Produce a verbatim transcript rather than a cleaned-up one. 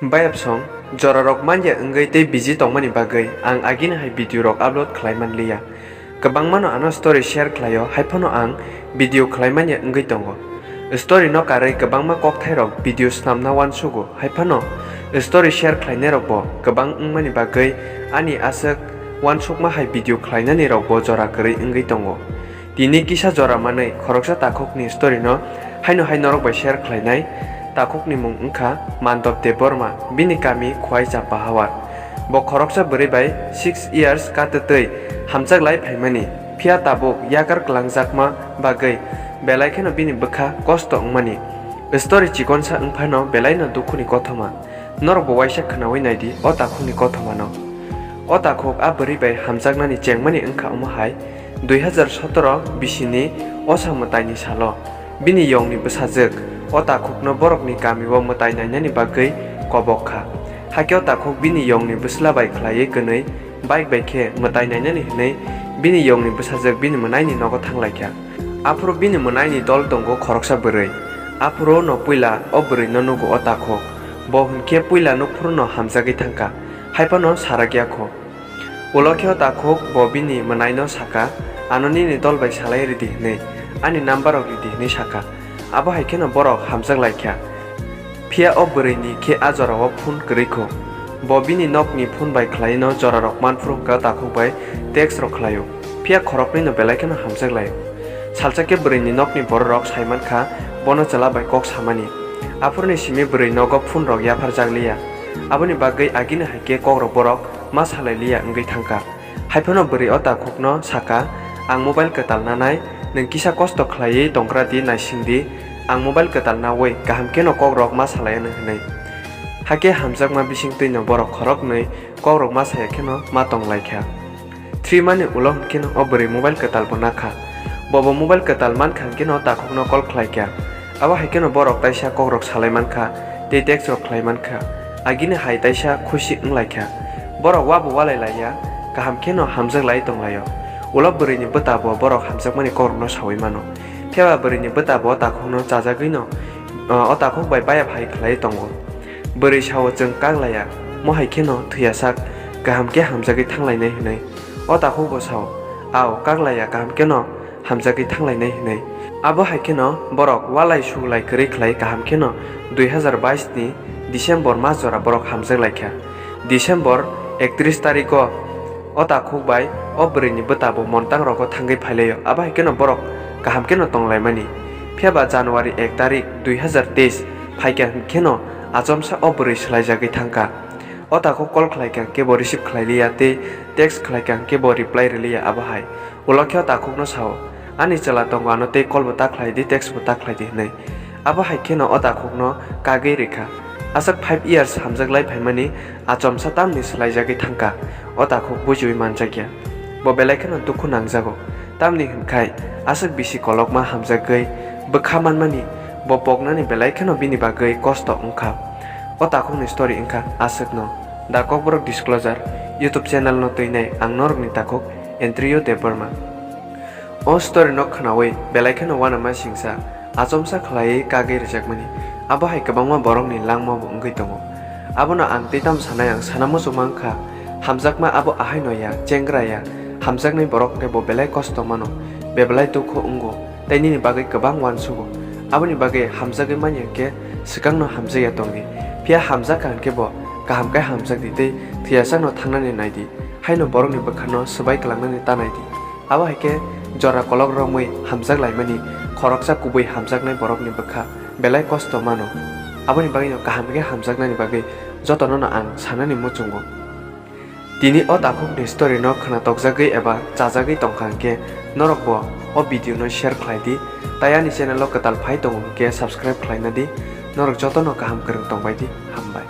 Bayapsong, jorarok manya wngwi tei busy tongmani bagwi ang agini hai video rok upload khlai manliya. Kwbangmano ano story share khlaio, haiphano ang video khlai manya wngwi tongo. Story no karwi kwbangma kokthairok video snamna uansugo, haiphano story share khlainairokbo kwbang wngmani bagwi ani aswk uansukma hai video khlainani rokbo jora kwrwi wngwi tongo. Tini kisa jora manwi khoroksa takhukni story no haino hai norok bai share khlainai. Takhukni mung wngkha Mandop Debbarma, bini kami Khwai Champahawar. Bo khoroksa bwrwi bai six years katwtwi hamjak lai phaimani, phiya tabuk yakar kwlangjakma bagwi belai kheno bini bwkha kosto wngmani. Story chikonsa wngphano belaino dukhuni kothoma. Norokbo waisa khwnawi naidi o takhukni kothomano. O takhuk a bwrwi bai hamjaknani chengmani wngkha omo hai, dui hazar sotoro bisini osa mwtaini salo bini yongni bwsajwk o takhukno borokni kamio mwtai nainani bagwi kobok kha. Hakhe o takhuk bini yongni bwsla bai khlaiwi kwnwi bike bai khe mwtai nainani hwnwi bini yongni bwsajwk bini mwnaini nogo thanglaikha. Aphuru bini mwnaini dol tongo khoroksa bwrwi. Aphuru no puila o bwrwino nugo o takhuk. Bo hwnkhe puila nukphuru no hamjagwi thangkha, haiphano sarakya kho. Ulo khe o takhuk bo bini mwnaino sakha, "Ano nini dol bai salai ridi," hwnwi, "Ani number rok ridi," hwnwi sakha. Abo hai kheno borok hamjak laikha. Phiya o bwrwini khe a jorao phone kwrwi kho. Bo bini nokni phone bai khlaino jorarok manphuru hwnkhe o takhuk bai text rok khlaio. Phiya khoroknwino belai kheno hamjak laio. Salsa khe bwrwini nokni bororok saimankha bono chwla bai kok samani. Aphuruni simi bwrwi nogo phone rok yapharjak liya. Aboni bagwi agini hai khe kokrok borok ma salai liya wngwi thangkha. Haiphano bwrwi o takhukno sakha, "Ang mobile kwtal nanai, nwng kisa kosto khlaiwi tongkra di, naising di, ang mobile kwtal naui kaham kheno kokrok ma salai anw," hwnwi. Hakhe hamjakma bisingtwino borok khoroknwi kokrok ma saya kheno ma tong laikha. Three mani ulo hwnkheno o bwrwi mobile kwtal bo nakha. Bobo mobile kwtal mankha hwnkheno takhukno call khlaikha. Abo hai kheno borok taisa kokrok salai mankha tei text rok khlai mankha. Agini hai taisa khusi wng laikha. Borok wabo walai laiya, kaham kheno hamjak lai tong laio. Ulo bwrwini bwta bo borok hamjakmani kokrokno saui mano. Phiya ba bwrwini bwta bo o takhukno chajagwino, o takhuk bai baya phai khlai tongo. Bwrwi sao, "Chwng kak laiya, mo hai kheno thwiyasak, kaham khe hamjagwi thang lainai," hwnwi. O takhuk bo sao, "Ao, kak laiya, kaham kheno hamjagwi thang lainai," hwnwi. Abo hai kheno borok walai suglai kwrwi khlai kaham kheno dui hazar bais ni December mas jora borok hamjak laikha. December ektris tarikh o o takhuk bai o bwrwini bwta bo montang rogo thangwi phailaio, abo hai kheno borok kaham kheno tong laimani. Phiya ba January ek tarikh dui hazar teis phaikha hwn kheno achomsa o bwrwi swlaijagwi thangkha. O takhuk call khlaikha hwnkhe bo receive khlai liya tei text khlaikha hwnkhe bo reply rwliya abo hai. Ulo khe o takhukno sao, "Ani chwla tongo, ano tei call bo ta khlai di, text bo ta khlai di," hwnwi. Abo hai kheno o takhukno kagwi rwkha. Aswk five years hamjak lai phaimani achomsa tamni swlaijagwi thangkha. O takhuk bujiui manjakya. Bo belai kheno dukhu nangjago. Tamni hwnkhai aswk bisi kolokma hamjagwi bwkha manmani bo poknani belai kheno bini bagwi kosto wngkha. O takhukni story wngkha aswkno. The Kokborok Disclosure YouTube channel no twinai ang norokni takhuk Andrew Debbarma. O story no khwnaui belai kheno uanama singsa achomsa khlaiwi kagwi rwjakmani. Abo hai kwbangma borokni langma bo wngwi tongo. Abono ang tei tamo sanai, ang sana muchungma wngkha, hamjakma abo ahaino ya, chengra ya, hamjaknai borok hwnkhe bo belai kosto mano, bebelai dukhu wngo, tei nini bagwi kwbang uansugo. Aboni bagwi hamjagwi manya hwnkhe swkangno hamjakya tongdi. Phiya hamjakha hwnkhe bo kaham khe hamjakdi tei thwiyasakno thangnani naidi, haino borokni bwkhano swbai kwlangnani ta naidi. Abo hai khe jora kolok romwi hamjak laimani khoroksa kubui hamjaknai borokni bwkha belai kosto mano. Aboni bagwino kaham khe hamjaknani bagwi jotono'-no ang sanani muchungo. Tini o takhukni story no khwnatokjagwi eba chajagwi tongkha hwnkhe norokbo o video no share khlai di, tai ani channel o kwtal phai tongo hwnkhe subscribe khlaina di. Norok jotono kaham kwrwng tongbai di, hambai.